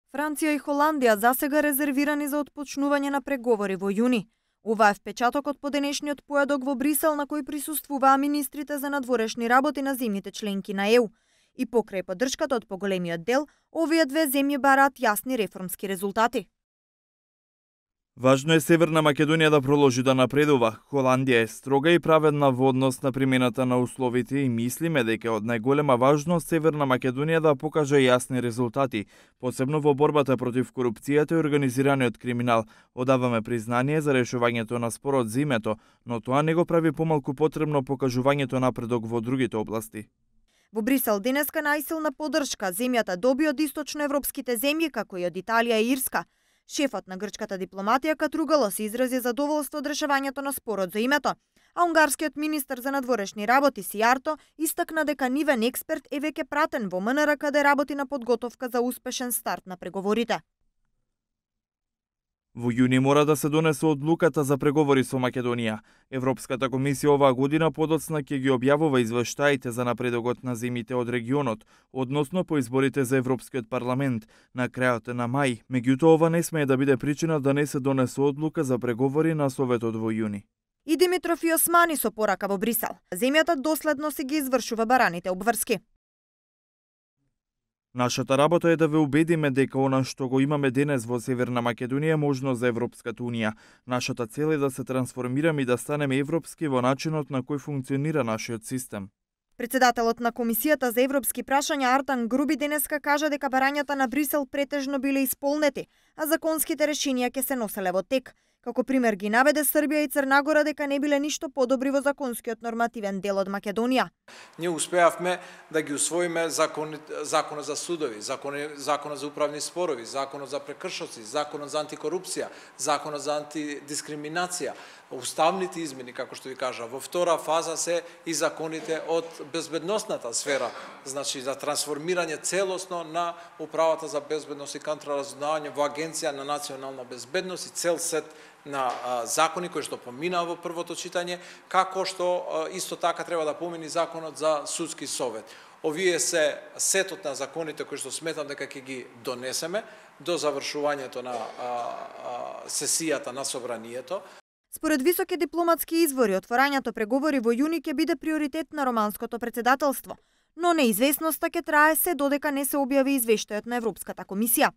Франција и Холандија засега резервирани за отпочнување на преговори во јуни. Ова е впечатокот по денешниот појадок во Брисел на кој присуствуваа министрите за надворешни работи на земјите членки на ЕУ. И покрај поддршката од поголемиот дел, овие две земји бараат јасни реформски резултати. Важно е Северна Македонија да продолжи да напредува. Холандија е строга и праведна во однос на примената на условите и мислиме дека од најголема важност Северна Македонија да покаже јасни резултати, посебно во борбата против корупцијата и организираниот криминал. Одаваме признание за решувањето на спорот за името, но тоа не го прави помалку потребно покажувањето напредок во другите области. Во Брисел денеска најсилна поддршка земјата доби од источноевропските земји, како и од Италија и Ирска. Шефот на грчката дипломатија Катругалос се изрази задоволство од решавањето на спорот за името, а унгарскиот министер за надворешни работи Сијарто истакна дека нивен експерт е веќе пратен во МНР каде работи на подготовка за успешен старт на преговорите. Во јуни мора да се донесе одлуката за преговори со Македонија. Европската комисија оваа година подоцна ќе ги објавува извештаите за напредокот на земјите од регионот, односно по изборите за Европскиот парламент на крајот на мај. Меѓутоа ова не смее да биде причина да не се донесе одлука за преговори на Советот во јуни. И Димитров и Османи со порака во Брисел. Земјата доследно си ги извршува бараните обврски. Нашата работа е да ве убедиме дека она што го имаме денес во Северна Македонија е можно за Европската Унија. Нашата цел е да се трансформираме и да станеме европски во начинот на кој функционира нашиот систем. Председателот на Комисијата за европски прашања Артан Груби денеска кажа дека барањата на Брисел претежно биле исполнети, а законските решенија ќе се носеле во тек. Како пример ги наведе Србија и Црна Гора дека не биле ништо подобри во законскиот нормативен дел од Македонија. Ние успеавме да ги усвоиме законот за судови, законот за управни спорови, законот за прекршоци, законот за антикорупција, законот за антидискриминација, уставните измени, како што ви кажа. Во втора фаза се и законите од безбедносната сфера, значи за трансформирање целосно на управата за безбедност и контраразузнавање во Агенција на национална безбедност и цел сет на закони кои што поминаа во првото читање, како што исто така треба да помини законот за судски совет. Овие се сетот на законите кои што сметам дека ќе ги донесеме до завршувањето на сесијата на собранието. Според високи дипломатски извори, отворањето преговори во јуни ќе биде приоритет на романското председателство, но неизвестноста ќе трае се додека не се објави извештајот на Европската комисија.